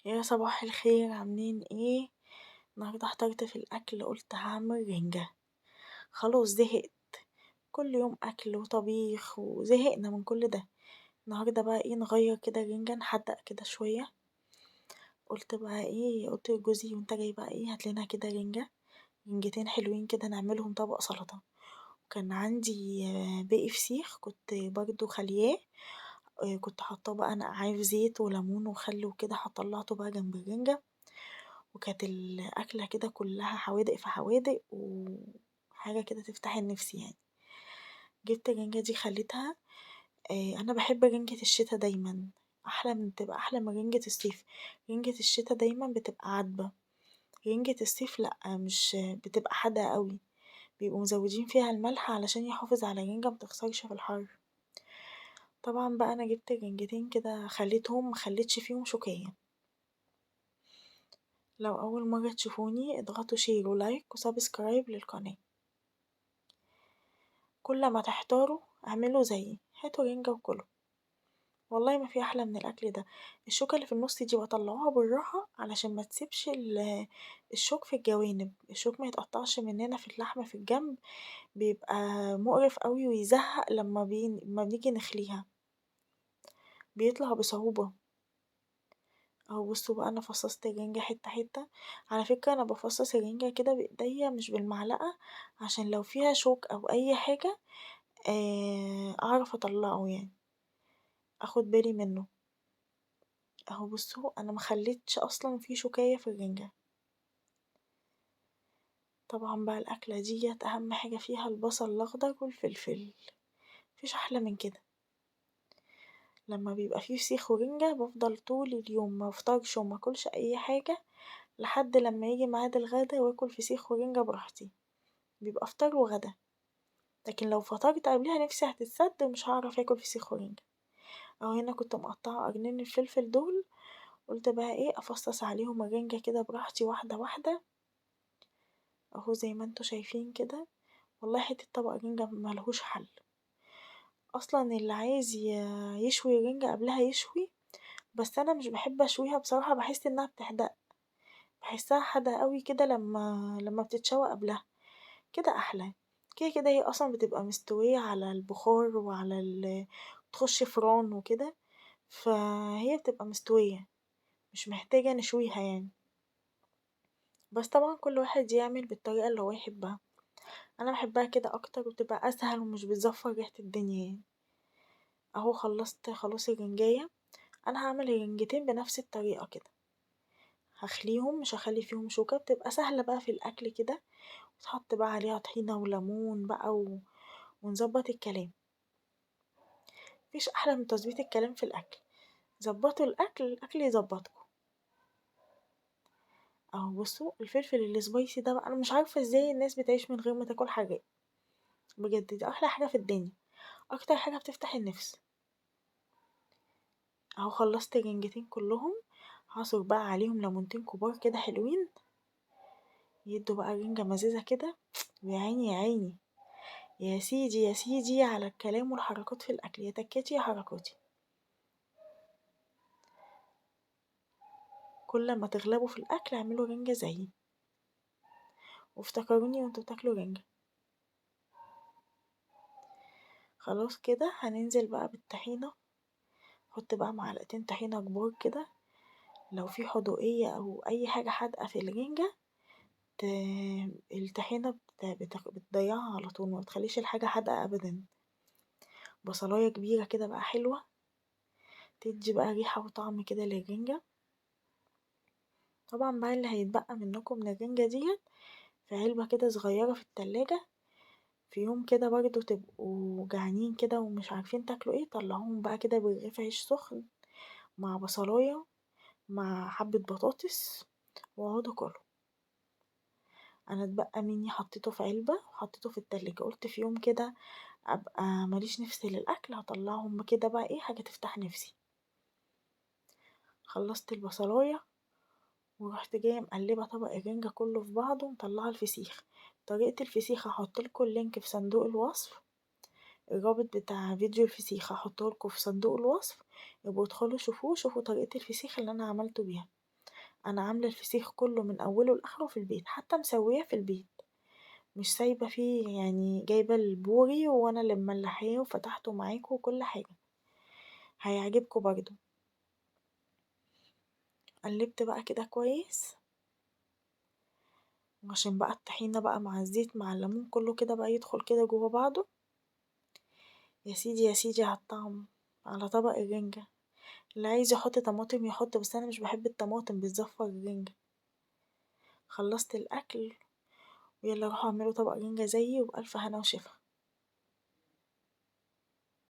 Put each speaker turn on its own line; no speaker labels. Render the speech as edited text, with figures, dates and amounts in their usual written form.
يا صباح الخير، عاملين ايه؟ النهارده احترت في الاكل، قلت هعمل رنجة. خلاص زهقت، كل يوم اكل وطبيخ وزهقنا من كل ده. النهارده بقى ايه، نغير كده رنجة، نحدق كده شوية. قلت بقى ايه، قلت لجوزي وانت جاي بقى ايه، هات لنا كده رنجة، رنجتين حلوين كده نعملهم طبق سلطة. وكان عندي باقي فسيخ كنت برضو خلياه، كنت حاطاه بقى نقعاه في زيت وليمون وخل وكده، طلعته بقى جنب الرنجة. وكانت الأكلة كده كلها حوادق في حوادق وحاجة كده تفتح النفس يعني. جبت الرنجة دي خليتها، أنا بحب رنجة الشتا دايما، أحلى من تبقى أحلى من رنجة الصيف. رنجة الشتا دايما بتبقى عذبة، رنجة الصيف لأ، مش بتبقى حادقة قوي، بيبقوا مزودين فيها الملح علشان يحافظ على الرنجة متخسرش في الحر. طبعا بقى أنا جبت الرنجتين كده خليتهم، مخليتش فيهم شوكية. لو أول مرة تشوفوني اضغطوا share و like و subscribe للقناة. كل ما تحتاروا اعملوا زيي، هاتوا رنجة وكلوا، والله ما في أحلى من الأكل ده. الشوكة اللي في النص دي بطلعوها بالراحة علشان ما تسيبش الشوك في الجوانب، الشوك ما يتقطعش مننا في اللحمة في الجنب، بيبقى مقرف قوي ويزهق لما بنيجي نخليها، بيطلع بصعوبة. اهو بصوا بقى انا فصصت الرنجة حتة حتة. على فكرة انا بفصص الرنجة كده بايديا مش بالمعلقة، عشان لو فيها شوك او اي حاجة اعرف اطلعه يعني، اخد بالي منه. اهو بصوا انا ما خليتش اصلا في شوكاية في الرنجة. طبعا بقى الاكلة ديت اهم حاجة فيها البصل الاخضر والفلفل، مفيش احلى من كده. لما بيبقى فيه فسيخ ورنجة بفضل طول اليوم ما افطرش وما اكلش اي حاجة لحد لما يجي ميعاد الغدا واكل فسيخ ورنجة براحتي، بيبقى فطار وغدا. لكن لو فطرت قبلها نفسي هتتسد ومش هعرف اكل فسيخ ورنجة. اهو هنا كنت مقطعة قرنين الفلفل دول، قلت بقى ايه افصص عليهم الرنجة كده براحتي واحدة واحدة. اهو زي ما انتوا شايفين كده، والله حتة طبق رنجة ملهوش حل اصلا. اللي عايز يشوي الرنجة قبلها يشوي، بس انا مش بحب اشويها بصراحة، بحس انها بتحدق، بحسها حادقة قوي كده لما بتتشوى قبلها كده احلى. كده كده هي اصلا بتبقى مستوية على البخار وعلى تخش فران وكده، فهي بتبقى مستوية مش محتاجة نشويها يعني. بس طبعا كل واحد يعمل بالطريقة اللي هو يحبها، انا بحبها كده اكتر وبتبقى اسهل ومش بتزفر ريحة الدنيا يعني. اهو خلصت خلاص الرنجاية. انا هعمل الرنجتين بنفس الطريقة كده، هخليهم مش هخلي فيهم شوكة، بتبقى سهلة بقى في الاكل كده، وتحط بقى عليها طحينة وليمون بقى ونظبط الكلام. مفيش احلى من تظبيط الكلام في الاكل، ظبطوا الاكل، الاكل يظبطكم. اهو بصوا الفلفل السبايسي ده بقى، انا مش عارفة ازاي الناس بتعيش من غير ما تاكل حراق، بجد دي احلى حاجة في الدنيا، اكتر حاجة بتفتح النفس. اهو خلصت الرنجتين كلهم، هعصر بقى عليهم ليمونتين كبار كده حلوين، يدوا بقى رنجة مزازة كده. ويا عيني يا عيني يا سيدي يا سيدي على الكلام والحركات في الاكل، يا تكاتي يا حركاتي. كل ما تغلبوا في الاكل اعملوا رنجة زيي، وافتكروني وانتوا بتاكلوا رنجة. خلاص كده هننزل بقى بالطحينة، حط بقى معلقتين طحينة كبار كده، لو في حدوقية او اي حاجة حادقة في الرنجة الطحينة بتضيعها على طول، ما بتخليش الحاجة حادقة ابدا. بصلاية كبيرة كده بقى حلوة، تدي بقى ريحة وطعم كده للرنجة. طبعا بقى اللي هيتبقى منكم من الرنجة ديت في علبة كده صغيرة في التلاجة، في يوم كده برضو تبقوا جعانين كده ومش عارفين تاكلوا ايه، طلعوهم بقى كده برغيف عيش سخن مع بصلاية مع حبة بطاطس واقعدوا كلوا. انا اتبقى مني حطيته في علبة وحطيته في التلاجة، قلت في يوم كده ابقى ماليش نفس للاكل هطلعهم كده بقى ايه حاجة تفتح نفسي. خلصت البصلاية ورحت جاية مقلبة طبق الرنجة كله في بعضه ومطلعة الفسيخ. طريقة الفسيخ هحط لكم اللينك في صندوق الوصف، الرابط بتاع فيديو الفسيخ هحطه لكم في صندوق الوصف، يبقوا ادخلوا شوفوه، شوفوا طريقة الفسيخ اللي انا عملته بيها. انا عامله الفسيخ كله من اوله لاخره في البيت، حتى مسوياه في البيت، مش سايبه فيه يعني، جايبه البوري وانا اللي مملحاه وفتحته معاكم وكل حاجه، هيعجبكم برضو. قلبت بقى كده كويس، عشان بقى الطحينه بقى مع الزيت مع الليمون كله كده بقى يدخل كده جوه بعضه. يا سيدي يا سيدي على الطعم، على طبق الرنجة. اللي عايز يحط طماطم يحط، بس انا مش بحب الطماطم، بتزفر الرنجة. خلصت الاكل، ويلا روحوا اعملوا طبق رنجة زيي، وبألف هنا وشفا.